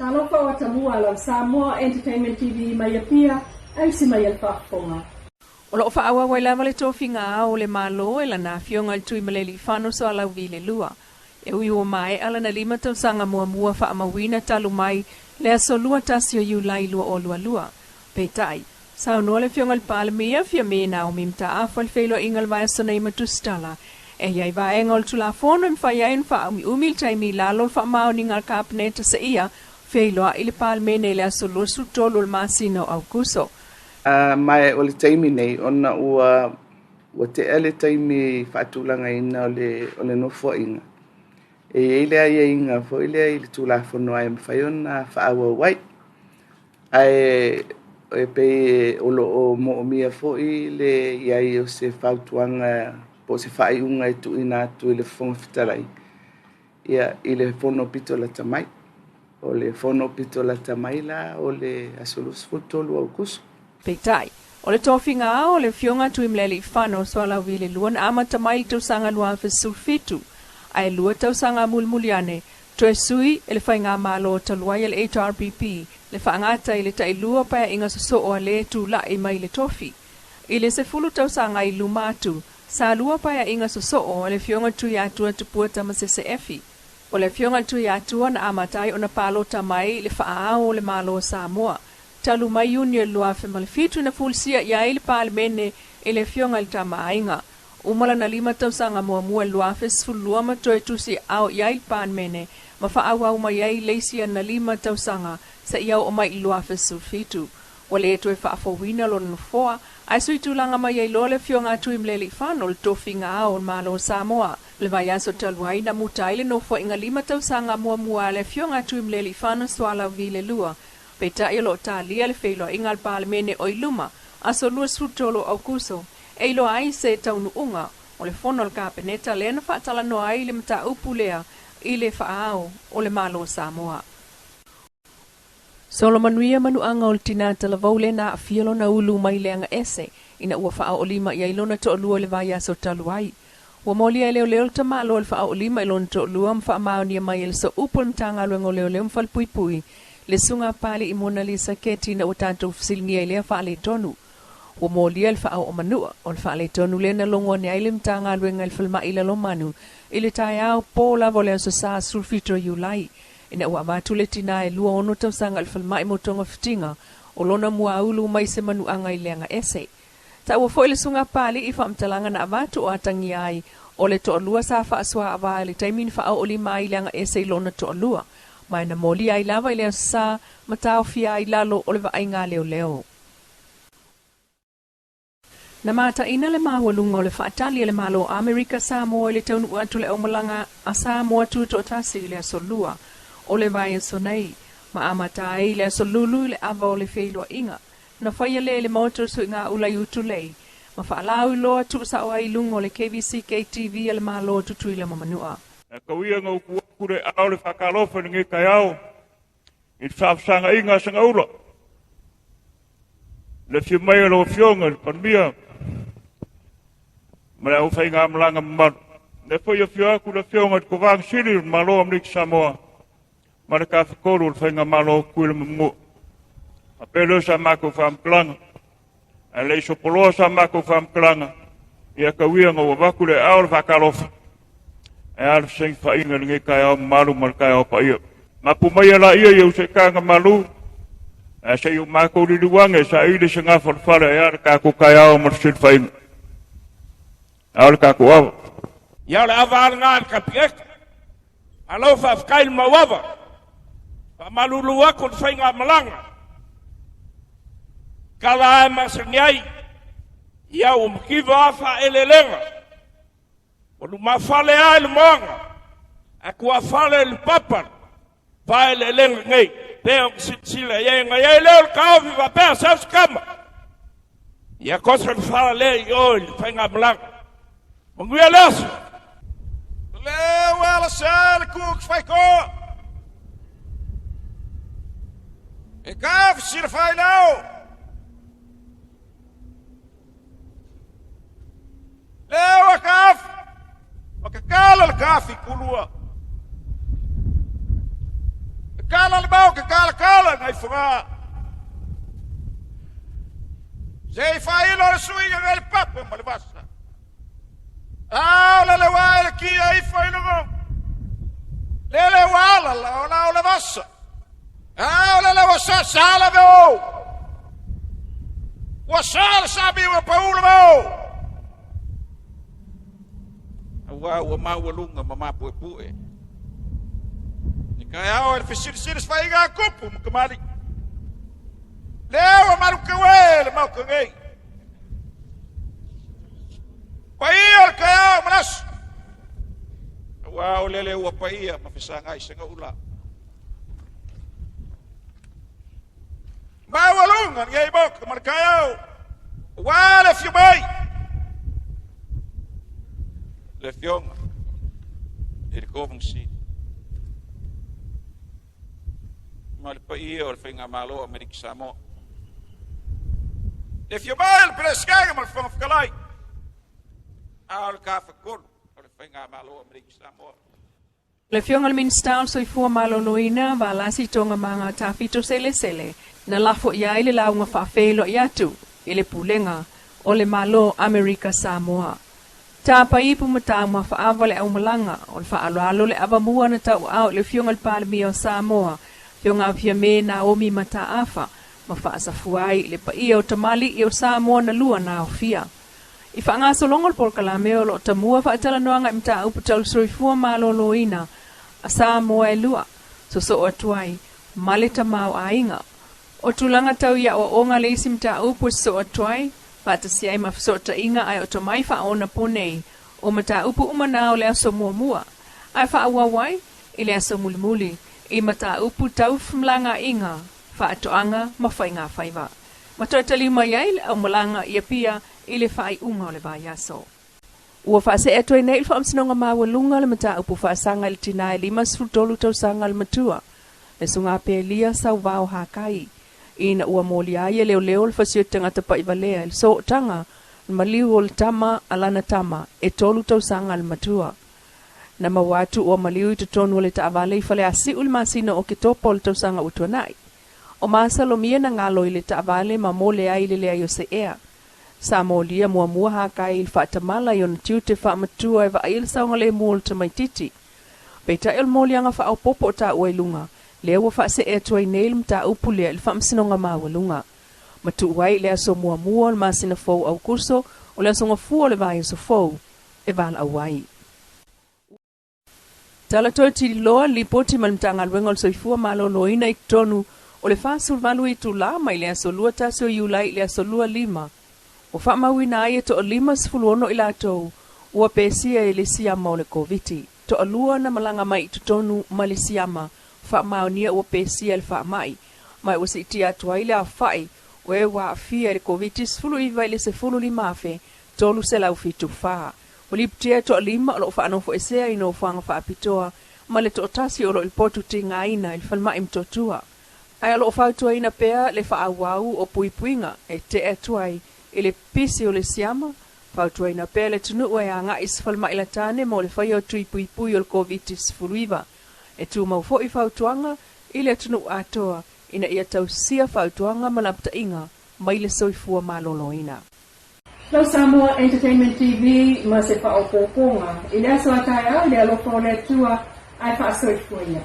Talofa o atamua lau Samoa Entertainment TV mai Apia, aisi mai a le faafofoga. O lo o faaauau ai lava le tofiga Ao o le Malo e lana Afioga i le Tuimalealiifano Sualauvi le 2. E ui ua maea lana 5 tausaga muamua faamauina talu mai le aso 21 o Iulai 2022. Peitai, saunoa le Afioga i le Palemia Fiame Naomi Mataafa i le feiloaiga o le vaiaso nei ma Tusitala, e i ai vaega o le Tulafono e mafai ai ona faaumiumi le taimi i lalo o le faamaoniga a le Kapeneta seia feiloai le Palemene i le aso 23 o le masina o Aukuso. Ma o le taimi nei ona ua tea le taimi faatulagaina o le nofoaiga e i ai le aiaiga foi lea i le Tulafono e mafai ona faaauau ai. Ae e pei o lo o moomia foi le i ai o se fautuaga po o se faaiuga e tuuina atu i le Fofoga Fetalai ia, i le fono pito lata mai. O le fono pito lata mai la o le aso 23 Aukuso. Peitai, o le tofiga ao o le Afioga Tuimalealiifano Sualauvi le 2 na amata mai le tausaga 2017, ae 2 tausaga mulimuli ane toe sui e le faigamalo talu ai a le HRPP le faagata i le tailua paeaiga sosoo a le tulai mai le tofi. I le 10 tausaga i luma atu, sa lua paeaiga sosoo a le Afioga Tuiatua Tupua Tamasese Efi. O le Afioga Tuiatua na amata ai ona palota mai le faaao o le Malo o Samoa. Talu mai Iuni o le 2007 na fulisia i ai le Palemene i le Afioga i le Tamaaiga. Uma lana 5 tausaga muamua i le 2012 ma toe tusi ao i ai le Palemene ma faaauau mai ai le isi ana 5 tausaga seia oo mai i le 2017. Ua le toe faafouina lona nofoa, ae sui tulaga mai ai loa le Afioga a Tuimalealiifano le tofiga ao o le Malo o Samoa. Le vaiaso talu ai na muta ai le nofoaiga 5 tausaga muamua a le Afioga a Tuimalealiifano Sualauvi le 2. Peitai, o lo o talia le feiloaiga a le Palemene o i luma, aso 23 Aukuso, e iloa ai se taunuuga o le fono a le Kapeneta lea na faatalanoa ai le mataupu lea i le faaao o le Malo o Samoa. Solo manuia manuaga o le tinā talavou lea na aafia lona ulu mai le agaese ina ua faaoolima i ai lona toalua i le vaiaso talu ai. Ua molia e leoleo le tamaloa i le faaoolima i lona toalua ma faamaonia mai e le sooupu o le Matagaluega o Leoleo ma Falepuipui le susuga Pali'i Monalisa Keti ina ua tatou fesiligia i lea faaletonu. Ua molia le faaoomanua o le faaletonu lea na logo ane ai le Matagaluega i le falemai Lalomanu i le taeao po lava o le aso Sa 17 o Iulai ina ua avatu le tinā e 26 tausaga i le falemai mo togafitiga o lona muaulu mai se manuaga i le agaese. Taua foi le susuga Pali'i faamatalaga na avatu o atagia ai o le toalua sa faasoa avā i le taimi na faaoolima ai le agaese i lona toalua, ma e na molia ai lava i le aso Sa ma taofia ai lalo o le vaaiga a leoleo. Na mataina le maualuga o le faatali a le Malo o Amerika Samoa i le taunuu atu le aumalaga a Samoa Tutoatasi i le aso Lua o le vaiaso nei, ma amata ai le aso Lulu i le ava o le feiloaiga na faia lea i le Maota o Suiga Ula i Utulei ma faalauiloa tuusao ai i luga o le KVCK TV a le Malo o Tutuila ma Manua. E kauia nga upu aku le ao le whakalofa ni nge kai ao i le faafesagaʻiga a Sagaula le afio mai o lau Afioga i le Palemia ma le aufaigamalaga mamalu. Lea foi afio atu le Afioga i le Kovana Sili o le Malo o Amerika Samoa ma le Tafatolu o le Faigamalo Tutuila ma Manua. Faapea lea o sa matou faamatalaga, ae le i sopoloa sa matou faamatalaga, ia tauia na ua avatu le aao o le faatalofa e a le fesagifaina i lenei taeao mamalu ma le taeao paia. Mapu mai e laia i usaitaga malu, ae se i o matou liliu ane e saili se gafalafale e a le tatou taeao ma le fesilafaiga. A o le tatou ava. Ia o le ava lena a le Kapeneta. Malo faafetai le mau ava. Faamalulu atu le faigamalaga. Tala ae masani ai. Ia ua mativa a faaeleelega. Ua lumafale a i le moana. Ae tuafale i le papa. Faaeleelega nei. Pe o silasila i ai na i ai lea o le taofi faapea sau se tama. Ia kosa le fala lea i o i le faigamalaga. Manuia le aso. Leu ala se le kuk whaiko. E ka sira whai lau. Leu a kaf. O ka kala le kafi kulua. E kala. ala le mau ke kalakala ngai foga. Se i whailo le suiga ngai le papa ma le vasa. A o le lewa e le kia i whailongo. Le lewa ala la o la o le vasa. A o le lewa sa sala ve o. Ua sa le sabi ua paula ve o. Aua ua maualuga ma mapuepue. I taeao e le fesilisili faiga a tupu ma kamali'i. Lea ua malukeue le maota nei. Paia o le taeao ma le aso. Aua o lele ua paia ma fesagai segaula. Maualuga lenei maota ma le taeao. Aua le afio mai. Le afioga i le Kovana Sili ma le paia o le Faigamalo o Amerika Samoa. Le afio mai o le Peresetene ma le Fofoga Fetalai, a o le Tafatolu o le Faigamalo o Amerika Samoa. Le Afioga i le Minisita o le Soifua Maloloina, Valasi Toogamaga Tafito Selesele, na lafo i ai le lauga faafeiloai atu i le Pulega o le Malo Amerika Samoa. Tapa ipu ma taumafa ava le aumalaga o le faaaloalo le avamua na tauaao i le Afioga i le Palemia o Samoa, Afioga Afiame Naomi Mataafa, ma faasafua ai i le paia o tamalii o Samoa na lua na aofia. I faagasologa o le polokalame o lo o tamua faatalanoaga i mataupu tau le soifua maloloina a Samoa e lua, sosoo atu ai ma le tamaoaiga. O tulaga tau i aoaoga le isi mataupu e sosoo atu ai, faatasi ai ma fesootaiga ae o tomai faaonaponei o mataupu uma na o le aso muamua, ae faaauau ai i le aso mulimuli i mataupu tau fmlagaiga, faatoaga ma faigafaiva. Ma toe taliu mai ai le aumalaga i Apia i le faaiuga o le vaiaso. Ua faasee atu ai nei le Faamasinoga Maualuga le mataupu faasaga i le tina e 53 tausaga le matua, le Susuga Apelia Sauvao Hakai, ina ua molia ai e leoleo le fasioti tagata pa'ivalea i le sootaga le maliu o le tama a lana tama e tolu tausaga le matua. Na maua atu ua maliu i totonu o le taavale i Faleasiu i le masina o Oketopa o le tausaga ua tuanai. O masalomia na galo i le taavale ma mole ai i le leai o se ea. Sa molia muamua Hakai i le faatamala i ona tiute faamatua e vaai i le saogalemu o le tamaitiiti. Peitai o le moliaga faaopoopo o taua i luga, lea ua faasee atu ai nei le mataupu lea i le Faamasinoga Maualuga. Ma tuu ai i le aso muamua o le masina fou Aukuso o le aso gafua o le vaiaso fou e valaau ai. Tala toe tililoa le lipoti mai le Matagaluega o le Soifua Maloloina i totonu o le 48 itulā mai le aso 21 o Iulai i le aso 25, ua faamauina ai e toa-56 i latou ua pesia i le siama o le Koviti. Toalua na malaga mai i totonu ma le siama faamaonia ua pesia i le faamai, ma ua siitia atu ai le aofai o e ua aafia i le Koviti-19 i le 15,374. Ua lipotia e toalima o lo o faanofoesea i nofoaga faapitoa ma le toatasi o lo o i le potu tigaina i le falemai Motootua. Ae o lo o fautuaina pea le faaauau o puipuiga e tea atu ai i le pisi o le siama, fautuaina pea le atunuu e agai i se falemai latane mo le faia o tui puipui o le Koviti-19. E tumau foi fautuaga i le atunuu atoa ina ia tausia fautuaga ma lapataiga mai le soifua maloloina. Lau Samoa Entertainment TV ma se faaopoopoga i le aso a taeao i le alofa o le Atua ae faasoifua ia.